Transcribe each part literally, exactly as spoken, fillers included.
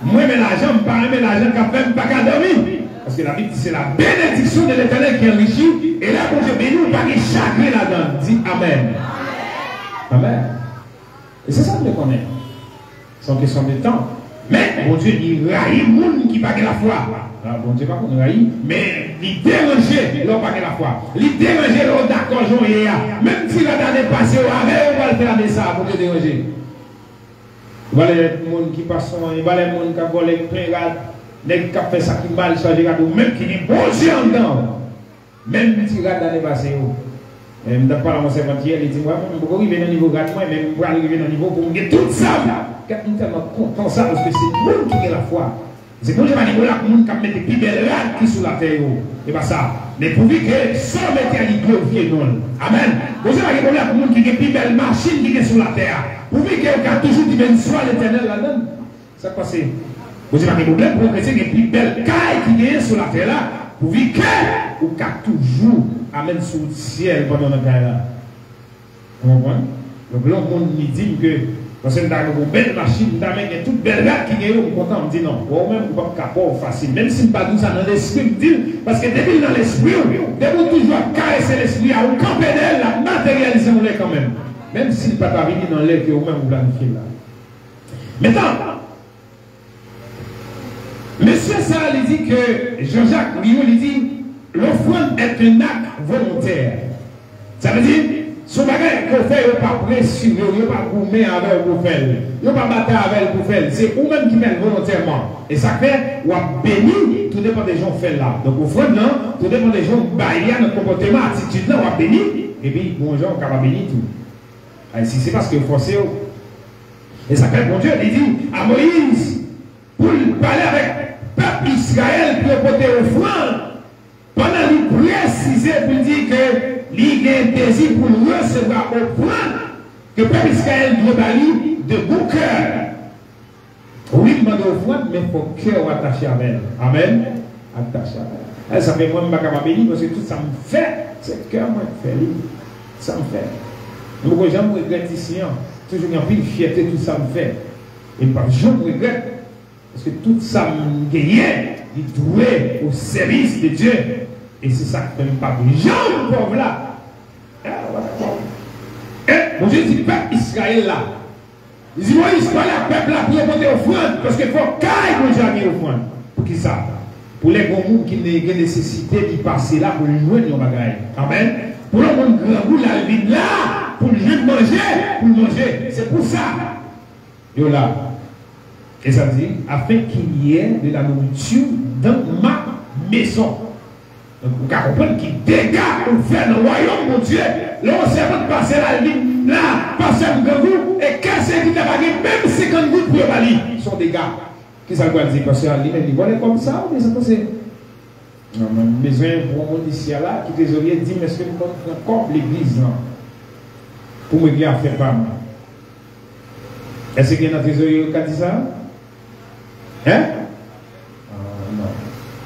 Mwen renmen lajan, m pa renmen lajan k ap fè m pa ka dòmi. Paske Labib di se la bénédiction de l'Éternel qui enrichit, e lè Bondye beni w, pa gen chagren ladan l. Di amèn. Amèn. E se sa m te konnen. Se yon kesyon de tan. Men, Bondye li rayi moun ki pa gen lafwa. Ah, Bondye pa konn rayi, men li deranje lè w pa gen lafwa. Li deranje lè w dakò jan w ye a. Menm ti rad ane pase yo avè yo pral fè ane sa a, Bondye deranje. Valè moun ki pa sonyen, valè moun k ap vòlè k plen rad, nèg k ap fè sa ki mal, chaje rad, ou menm ki gen Bondye anndan w. Menm ti rad ane pase yo. E m t ap pale ak yon sèvant yè, li di m, "Wè, mwen, m poko rive nan nivo rad mwen, men m pral rive nan nivo pou m gen tout sa m." Kèt, m tèlman kontan sa, paske se moun ki gen lafwa. Se Bondye pa gen pwoblèm ak moun k ap mete pi bèl rad ki sou latè yo. E pa sa. Men pouvi ke sa w mete a li glorifye non l. Amèn. Bondye pa gen pwoblèm ak moun ki gen pi bèl machin ki gen sou latè a. Pouvi ke yo ka toujou di beni swa Letènèl ladan l. Sa k pase? Bondye pa gen pwoblèm pou yon kretyen gen pi bèl kay ki genyen sou latè la, pouvi ke ou ka toujou, amèn, sou wout syèl pandan w nan kay la. Ou konprann? Donk, lè yon moun li di m ke, paske m ta gen yon bèl machin, m ta renmen gen tout bèl rad ki gen yo, m kontan, m di non. Wè, ou menm, ou p ap ka pa w fasil. Menm si m pa di w sa nan lespri, m di l, paske depi l nan lespri w, depi w toujou ap karese lespri a, ou kanpe dèyè l, l ap materyalize yon lè kanmenm. Menm si l pa ta vini nan lè ke ou menm ou planifye l la. Mentnan, mesye sa a, li di ke Jean-Jacques Riou, li di, l'offrande est un acte volontaire. Sa vle di, se yon bagay ke w fè, yo pa presire w, yo pa goumen avè w pou w fè l. Yo pa batay avè l pou w fè l. Se ou menm ki fè l volontèman. E sa k fè, w ap beni, tou depann de jan w fè l la. Donk, ofrann nan, tou depann de jan w bay li a, nan konpòteman, atitid lan, w ap beni. Epi, gon jan, w kapab beni tou. Ay, si se paske yo fòse w. E sa fè Bondye, li di a Moyiz pou l pale avèk pèp Izrayèl pou yo pote ofrann, pandan li presize pou l di ke li gen dezi pou l resevwa ofrann ke pèp Izrayèl dwe ba li de bon kè. Wi, m mande ofrann, men fòk kè w atache avè l. Amèn. Atache avè l. E sa fè mwen, m pa ka pa beni, paske tout sa m fè, se kè mwen k fè li. Sa m fè. M poko janm regrèt isi an. Toujou gen anpil fyète tout sa m fè. E m p ap janm regrèt. Paske tout sa m genyen, li dwe o sèvis de Dye. E se sa k fè m p ap janm pòv la. Ah, w ap pòv. E Bondye di pèp Izrayèl la, li di Moyiz, pale ak pèp la pou yo pote ofrann, paske fòk kay Bondye a gen ofrann. Poukisa? Pou lè gen moun ki ne-, gen nesesite, li pase la pou l jwenn yon bagay. Amèn. Pou lè moun grangou, l al vin la, pou l jwenn manje, pou l manje. Se pou sa yo la. E sa di, afin qu'il y ait de la nourriture dans ma maison. Donk, ou ka konprann ki dega ou fè nan wayòm Bondye, lè yon sèvant pase la, l vin la, pastè m grangou, e kè se ki ta pa gen menm senkant goud pou yo ba li. Se yon dega. Kisa l pral di? Pastè a li menm, li vòlè kòb sa, oubyen sa pase? Non, mwen, m bezwen pou yon moun isi a la, ki trezorye, di m èske m konn pran kòb legliz lan pou m regle afè pa m. Èske gen nan trezorye yo k ka di sa? Hein? Ah, non.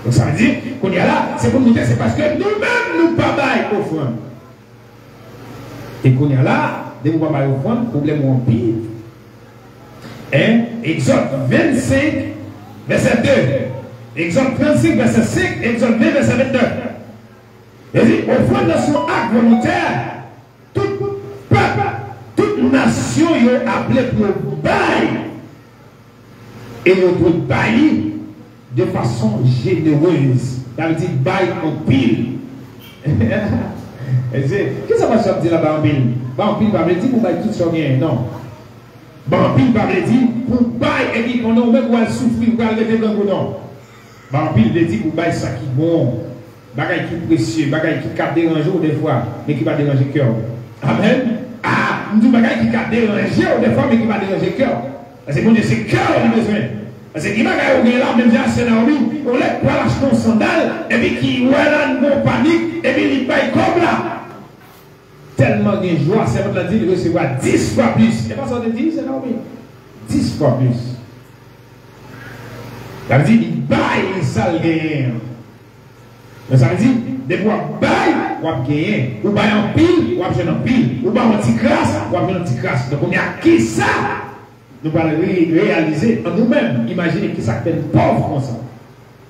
Donk, sa vle di, kounye a la, se pou nou montre, se paske nou menm, nou pa bay ofrann. E kounye a la, depi w pa bay ofrann, pwoblèm ou anpil. Hein? Egzòd vennsenk, vèsè de. Egzòd trannsenk, vèsè senk. Egzòd ven, vèsè vennnèf. Li di, ofrann nan se yon ak volontè. Tout pèp, tout nasyon yo aple pou yo bay. E yo dwe bay li de fason jenerez. Sa vle di bay anpil. E se, kisa pastè ap di la, bay anpil? Bay anpil pa vle di pou bay tout sa w genyen, non. Bay anpil pa vle di pou bay epi pandan w menm w al soufri, w al rete grangou, non. Bay anpil vle di pou bay sa ki bon. Bagay ki presye, bagay ki ka deranje w defwa, men ki pa deranje kè w. Amèn. Ah, m di w bagay ki ka deranje w defwa, men ki pa deranje kè w. Paske Bondye se kè w li bezwen. Paske ki bagay ou gen la, menm jan Sè Nawomi, yon lè k pral achte yon sandal, epi ki wè la, l gon panik, epi li bay kòb la. Tèlman gen jwa, sèvant la di l resevwa dis fwa plis. E pa sa w te di, Sè Nawomi? Dis fwa plis. Sa vle di, li bay li sa l genyen an. Men sa vle di, depi w ap bay, w ap genyen. Ou bay anpil, w ap jwenn anpil. Ou bay yon ti kras, w ap jwenn yon ti kras. Donk, kounye a, kisa Nou pral re- reyalize an nou menm. Imajine kisa k fè n pòv konsa.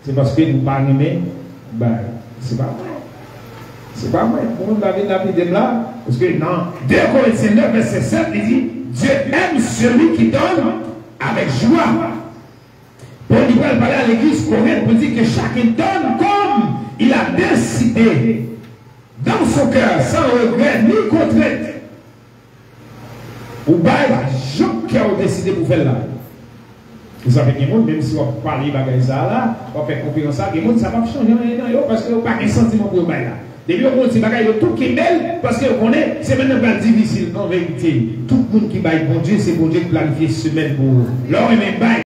Se paske nou pa renmen bay. Se pa mwen. Se pa mwen. Mwen menm David lapide m la. Paske nan de Korentyen nèf vèsè sèt, li di, Dieu aime celui qui donne avec joie. Pòl li pral pale a legliz Korent pou di ke chacun donne comme il a décidé dans son cœur, sans regret ni contrainte. Ou bay jan kè w deside pou fè l la. Ou sav gen moun, menm si w ap pale bagay sa a la, w ap fè konferans sa, gen moun sa p ap chanje anyen nan yo, paske yo pa gen santiman pou yo bay la. Depi yo gen yon ti bagay, yo tou kenbe l, paske yo konnen semèn nan pral difisil. An verite, tout moun ki bay Bondye, se Bondye ki planifye semèn pou ou. Lè w renmen bay,